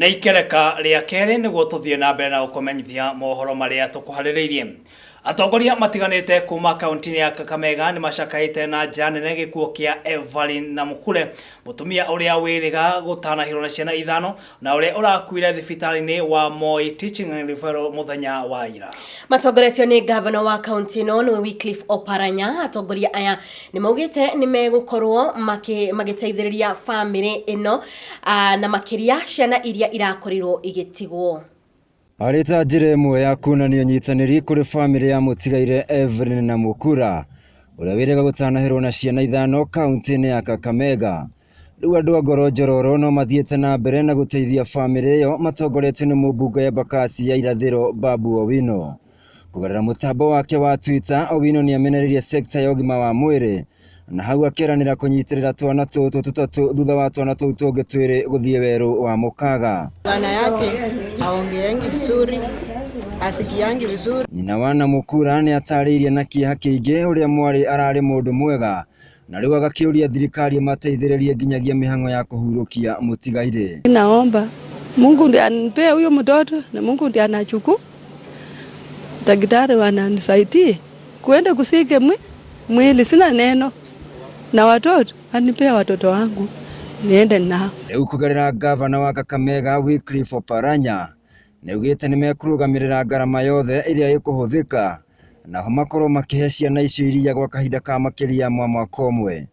Nĩ ikereka rĩa kerĩ nĩguo tũthiĩ na mbere na gũkũmenyithia mohoro marĩa tũkũharĩrĩirie. Atongoria matiganĩte kuma kaunti-inĩ ya Kakamega nĩ macakaĩte na njĩra nene gĩkuũ kĩa Evelyn Namukure, mũtumia ũrĩa wĩrĩga gũtanahĩrwo na ciana ithano na ũrĩa ũrakuire thibitarĩ-inĩ wa Moi Teaching and Referral mũthenya wa ira. Matongoretio nĩ ngavana wa kaunti ĩno nĩwe Wycliffe Oparanya, atongoria aya nĩ maugĩte nĩ megũkorwo magĩteithĩrĩria bamĩrĩ ĩno na makĩria ciana iria irakorirwo igĩtigwo. Arĩ ta njĩra ĩmwe ya kuonania ũnyitanĩri kũrĩ bamĩrĩ ya mũtigaire Evelyn Namukura ũrĩa wĩrĩga gũtanahĩrwo na ciana ithano kaunti-inĩ ya Kakamega. Rĩu andũ a ngoro njororo no mathiĩte na mbere na gũteithia bamĩrĩ ĩyo matongoretio nĩ mũmbunge Embakasi ya Irathĩro Babu Owino. Kũgerera mũtambo wake wa Twitter, Owino nĩ amenereirie sekta ya ũgima wa mwĩrĩ na hau akeranĩra kũnyitĩrĩra twana tũtũ tũtatũ thutha wa twana tũu tũngĩ twĩrĩ gũthiĩ werũ wa mũkaga. Bwana yake aongeangi vizuri, asikiangi vizuri. Nyina wa Namukura nĩ atarĩirie na kĩeha kĩingĩ ũrĩa mwarĩ ararĩ mũndũ mwega na rĩu agakĩũria thirikari ĩmateithĩrĩrie nginyagia mĩhang'o ya kũhurũkia mũtigairĩ. Naomba Mungu ndiye anipee huyo mtoto na Mungu ndiye anachukua. Daktari wananisaidie kuenda kusike mwili, sina neno na watoto, anipea watoto wangu niende nao. Rĩu kũgerera ngavana wa Kakamega Wycliffe Oparanya nĩaugĩte nĩmekũrũgamĩrĩra ngarama yothe ĩrĩa ĩkũhũthĩka naho makorwo makĩhe ciana icio iria gwa kahinda ka makĩria ma mwaka ũmwe.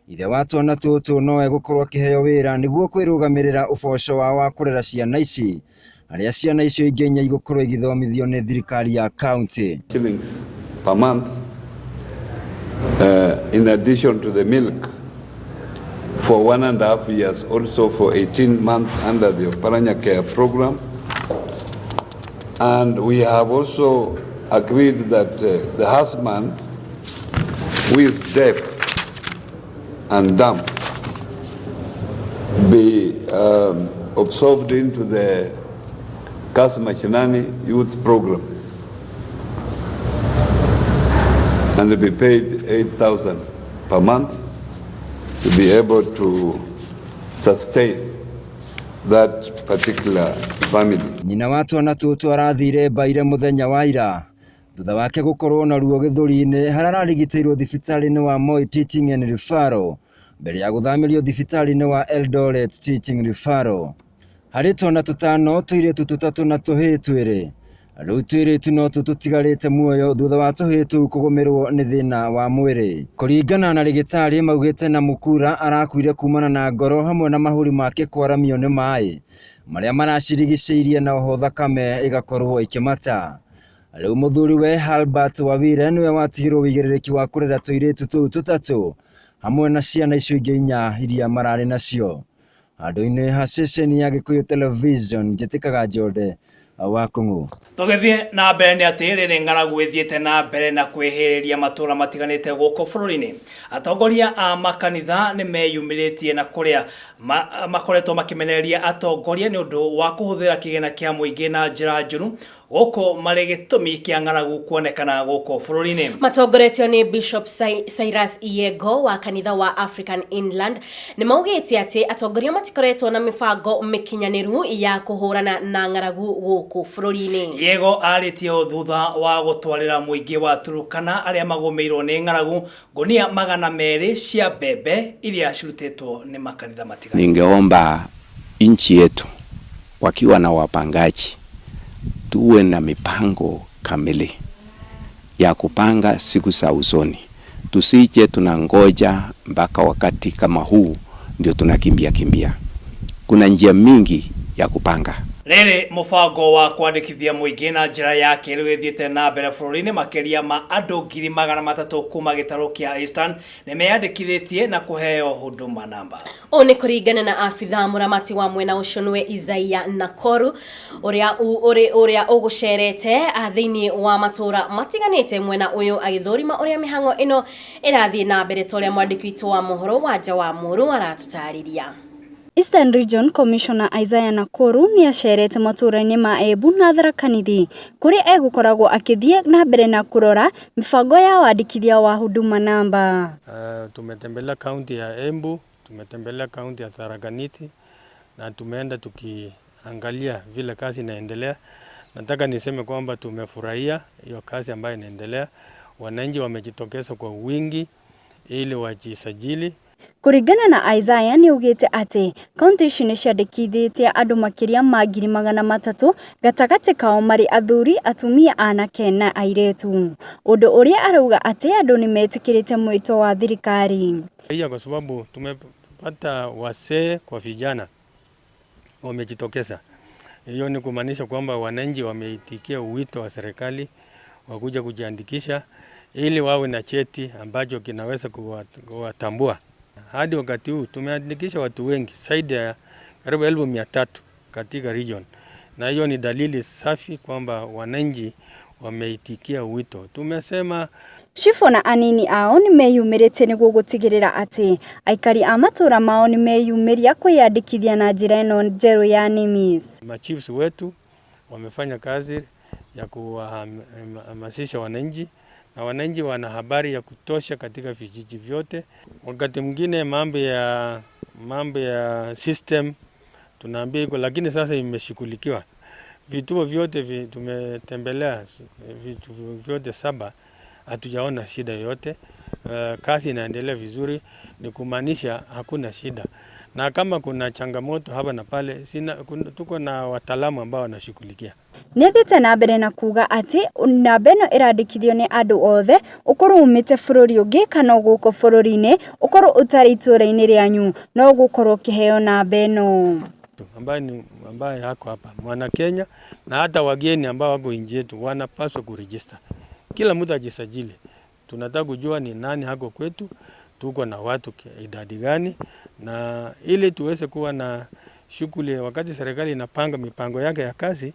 Ithe wa twana tũtũ no egũkorwo akĩheo wĩra nĩguo kwĩrũgamĩrĩra ũboco wao wa kũrera ciana ici harĩa ciana icio ingĩ inya igũkorwo igĩthomithio nĩ thirikari ya county. Shillings per month, in addition to the milk for 1.5 years, also for 18 months under the Oparanya Care program. And we have also agreed that the husband, who is deaf and dumb, be absorbed into the Kazi Mashinani Youth Program and be paid 8,000 per month to be able to sustain that particular family. Nyina wa twana tũtũ arathire mbaire mũthenya wa ira thutha wake gũkorwo na ruo gĩthũri-inĩ harĩa ararigitĩirwo thibitarĩ-inĩ wa Moi Teaching and Referral mbere ya gũthamĩrio thibitarĩ-inĩ wa Eldoret Teaching Referral. Harĩ twana tũtano, tũirĩtu tũtatũ na tũhĩĩ twĩrĩ. Rĩu tũirĩtu no tũ tũtigarĩte muoyo thutha wa tũhĩĩ tũu kũgũmĩrwo nĩ thĩna wa mwĩrĩ. Kũringana na rĩgĩtarĩ maugĩte Namukura arakuire kumana na ngoro hamwe na mahũri make kwaramio nĩ maĩ marĩa maracirigicĩirie na oho thakame ĩgakorwo ĩkĩmata. Rĩu mũthuriwe Albert Wawire nĩwe watigirwo ũigĩrĩrĩki wa kũrera tũirĩtu tũu tũtatũ hamwe na ciana icio ingĩ inya iria mararĩ nacio. Handũ-inĩ ha ceceni ya Gĩkũyũ Television njĩtĩkaga Njonde wa Kũng'ũ. Tũgĩthiĩ na mbere nĩ atĩ rĩrĩ ng'aragu ĩthiĩte na mbere na kwĩhĩrĩria matũũra matiganĩte gũkũ bũrũri-inĩ. Atongoria a makanitha nĩ meyumĩrĩtie na kũrĩa makoretwo makĩmenereria atongoria nĩ ũndũ wa kũhũthĩra kĩgĩna kĩa mũingĩ na njĩra njũru gũkũ marĩ gĩtũmi kĩa ng'aragu kuonekana gũkũ bũrũri-inĩ. Matongoretio nĩ Bishop Cyrus Yego wa kanitha wa African Inland nĩ maugĩte atĩ atongoria matikoretwo na mĩbango mĩkinyanĩru ya kũhũrana na ng'aragu gũkũ bũrũri-inĩ. Yego arĩtie ũũ thutha wa gũtwarĩra mũingĩ wa Turkana arĩa magũmĩirwo nĩ ng'aragu ngunia 200 cia mbembe iria cirutĩtwo nĩ makanitha matiganĩte. Ningeomba nchi yetu wakiwa na wapangaji tuwe na mipango kamili ya kupanga siku za usoni. Tusije tunangoja mpaka wakati kama huu ndio tunakimbia kimbia. Kuna njia mingi ya kupanga. Rĩrĩ mũbango wa kwandĩkithia mũingĩ na njĩra ya kĩrĩu ĩthiĩte na mbere bũrũri-inĩ makĩria ma andũ 300,000 kuma gĩtarũ kĩa Eastern nĩ meyandĩkithĩtie na kũheo Huduma Namba. Ũũ nĩ kũringana na abithaa mũramati wa mwena ũcio nĩwe Isaiah Nakoru ũrĩa ũgũcerete thĩinĩ wa matũũra matiganĩte mwena ũyũ agĩthũrima ũrĩa mĩhang'o ĩno ĩrathiĩ na mbere ta ũrĩa mwandĩki witũ wa mohoro Wanja wa Mũrũ aratũtarĩria. Eastern Region Commissioner Isaiah Nakoru nĩ acerete matũũra-inĩ ma Embu na Tharaka Nithi kũrĩa egũkoragwo akĩthiĩ na mbere na kũrora mĩbango ya wandĩkithia wa Huduma Namba. Tumetembelea kaunti ya Embu, tumetembelea kaunti ya Tharaka Nithi na tumeenda Tumeangalia vile kazi inaendelea. Nataka niseme kwamba tumefurahia hiyo kazi ambayo inaendelea. Wananchi wamejitokeza kwa wingi ili wajisajili. Kũringana na Isaiah nĩaugĩte atĩ kaunti ici nĩciandĩkithĩtie andũ makĩria ma 300,000 gatagatĩ kao marĩ athuri, atumia, anake na airĩtu, ũndũ ũrĩa arauga atĩ andũ nĩmetĩkĩrĩte mwĩto wa thirikari. Hiyo kwa sababu tumepata wazee kwa vijana wamejitokeza. Hiyo ni kumaanisha kwamba wananchi wameitikia wito wa serikali wa kuja kujiandikisha ili wawe na cheti ambacho kinaweza kuwatambua. Hadi wakati huu tumeandikisha watu wengi zaidi ya karibu 300,000 katika region, na hiyo ni dalili safi kwamba wananchi wameitikia wito. Tumesema Cibũ na anini ao nĩmeyumĩrĩtie nĩguo gũtigĩrĩra atĩ aikari a matũra mao nĩmeyumĩria kwĩyandĩkithia na njĩra ĩno njerũ ya NIMIS. Machiefs wetu wamefanya kazi ya kuwahamasisha wananchi na wananchi wana habari ya kutosha katika vijiji vyote. Wakati mwingine mambo ya system tunaambia iko, lakini sasa imeshughulikiwa. Vituo vyote tumetembelea vituo vyote 7, hatujaona shida yoyote. Kazi inaendelea vizuri, ni kumaanisha hakuna shida, na kama kuna changamoto hapa na pale tuko na wataalamu ambao wanashughulikia. Nĩathiĩte na mbere na kuuga atĩ namba ĩno ĩrandĩkithio nĩ andũ othe ũkorwo umĩte bũrũri ũngĩ kana gũkũ bũrũri-inĩ ũkorwo ũtarĩ itũra-inĩ rĩanyu no ũgũkorwo ũkĩheo namba ĩno. Ambaye hako hapa mwana Kenya na hata wageni ambao wako nchi yetu wanapaswa kuregister. Kila mtu ajisajili. Tunataka kujua ni nani hako kwetu, tuko na watu idadi gani, na ili tuweze kuwa na shughuli wakati serikali inapanga mipango yake ya kazi,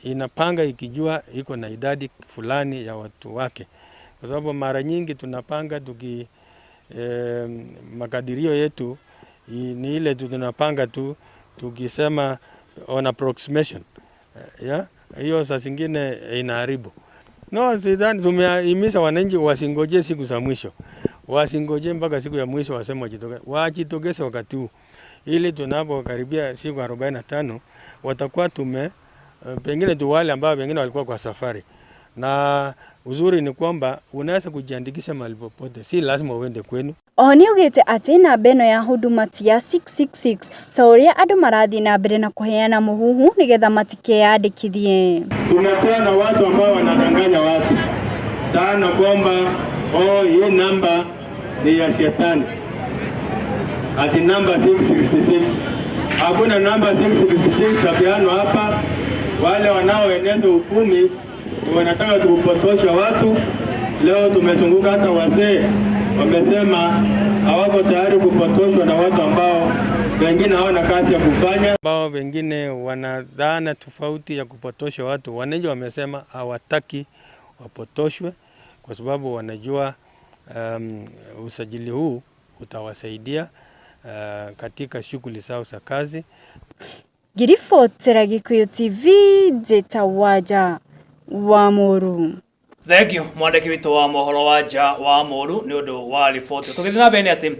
inapanga ikijua iko na idadi fulani ya watu wake, kwa sababu mara nyingi tunapanga makadirio yetu ni ile tu tunapanga tu tukisema on approximation, yeah? Hiyo saa zingine inaharibu. No, sidhani. Tumehimiza wananchi wasingoje siku za mwisho, wasingoje mpaka siku ya mwisho waseme wajitokeze, wajitokeze wakati huu, ili tunapokaribia siku 45 watakuwa pengine tu wale ambao pengine walikuwa kwa safari. Na uzuri ni kwamba unaweza kujiandikisha mahali popote, si lazima uende kwenu. Oho nĩaugĩte atĩ namba ĩno ya Huduma ti ya 666 ta ũrĩa andũ marathiĩ na mbere na kũheana mũhuhu nĩgetha matikeyandĩkithie. Tumekuwa na watu ambao wanadanganya watu sana kwamba, oh, hii namba ni ya shetani, ati namba 666. Hakuna namba 666 tapeanwa hapa. Wale wanaoeneza uvumi wanataka kupotosha watu. Leo tumezunguka, hata wazee wamesema hawako tayari kupotoshwa na watu ambao wengine hawana kazi ya kufanya, ambao wengine wana dhana tofauti ya kupotosha watu. Wananchi wamesema hawataki wapotoshwe kwa sababu wanajua usajili huu utawasaidia katika shughuli zao za kazi. Ngĩribotera Gĩkũyũ TV njĩta Wanja wa Mũru. Thank you mwandĩki witũ wa mohoro wa nja wa Mũru nĩ ũndũ wa riboti. Tũgĩthiĩ na mbere nĩ atĩ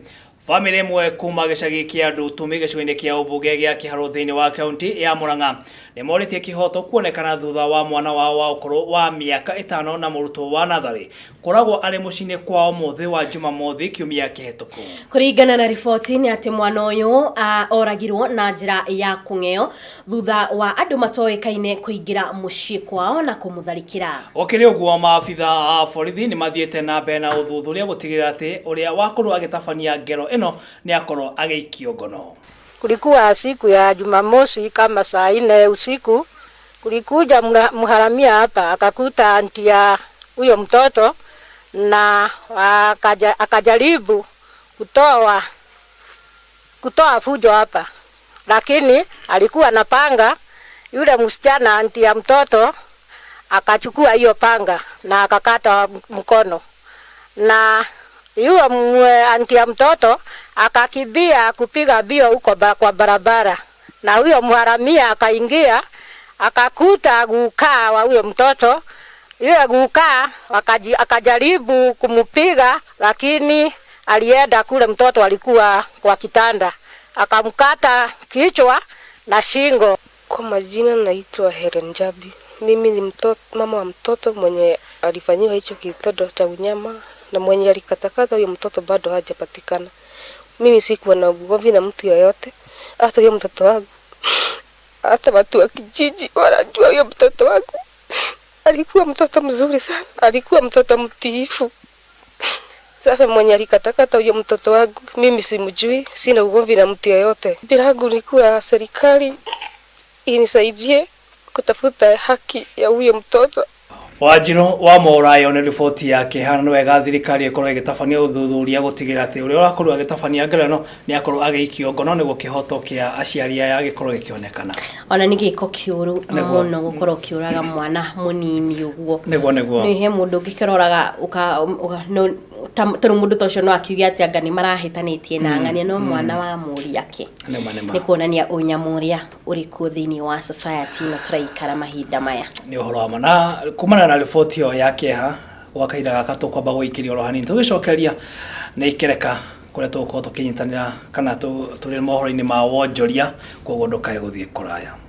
bamĩrĩ ĩmwe kuma gĩcagi kĩa Ndutumi gĩcigo-inĩ kĩa ũmbunge gĩa Kĩharũ thĩinĩ wa kaunti ya Murang'a nĩ morĩtie kĩhoto kuonekana thutha wa mwana wao wa ũkũrũ wa mĩaka 5 na mũrutwo wa natharĩ kũragwo arĩ mũciĩ-inĩ kwao mũthĩ wa Jumamothi kiumia kĩhetũku. Kũringana na riboti nĩ atĩ mwana ũyũ oragirwo na njĩra ya kũng'eo thutha wa andũ matoĩkaine kũingĩra mũciĩ kwao na kũmũtharĩkĩra. Gũkĩrĩ ũguo, maabitha a borithi nĩ mathiĩte na mbere na ũthuthuria gũtigĩrĩra atĩ ũrĩa wakorwo agĩtabania ngero ĩno nĩ akorwo agĩikio ngono. Kulikuwa siku ya Jumamosi kama saa 4 usiku, kulikuja mharamia hapa akakuta auntie ya huyo mtoto na akajaribu kutoa fujo hapa, lakini alikuwa na panga. Yule msichana auntie ya mtoto akachukua hiyo panga na akakata mkono, na yule auntie ya mtoto akakimbia kupiga mbio huko kwa barabara, na huyo mharamia akaingia akakuta gukaa wa huyo mtoto. Yule gukaa akajaribu kumupiga, lakini alienda kule mtoto alikuwa kwa kitanda, akamkata kichwa. na shingo. Kwa majina naitwa Helen Njabi. Mimi ni mtoto, mama wa mtoto mwenye alifanyiwa hicho kitendo cha unyama na mwenye alikatakata huyo mtoto bado hajapatikana. Mimi sikuwa na ugomvi na mtu yoyote, hata huyo mtoto wangu, hata watu wa kijiji wanajua huyo mtoto wangu alikuwa mtoto mzuri sana, alikuwa mtoto mtiifu. Sasa mwenye alikatakata huyo mtoto wangu mimi simjui, sina ugomvi na mtu yoyote. Bila ni kuwa serikali inisaidie kutafuta haki ya huyo mtoto. Wanjiru wa Morayo nĩ riboti ya kĩeha na nĩ wega thirikari ĩkorwo ĩgĩtabania ũthuthuria gũtigĩrĩra atĩ ũrĩa ũrakorwo agĩtabania ngerano nĩ akorwo agĩikio ngono nĩguo kĩhoto kĩa aciari aya gĩkorwo gĩkĩonekana. Ona nĩ gĩko kĩũru Nĩguo. mũno gũkorwo ũkĩũraga mwana mũnini ũguo. Nĩguo nĩguo. Nĩ he mũndũ ũngĩkĩroraga ũka no tondũ mũndũ ta ũcio no akiuge atĩ anga nĩ marahĩtanĩtie na ng'ania no mwana wa mũriake. Nĩma nĩma. Nĩ kuonania ũnyamũ ũrĩa ũrĩ kuo thĩinĩ wa society ĩno tũraikara mahinda maya. Nĩ ũhoro wa ma na kumana na riboti ĩyo ya kĩeha gwa kahinda gaka tũkwamba gũikĩria oro hanini tũgĩcokeria nĩ ikereka kũrĩa tũgũkorwo tũkĩnyitanĩra kana tũrĩ mohoro-inĩ ma wonjoria koguo ndũkae gũthiĩ kũraya.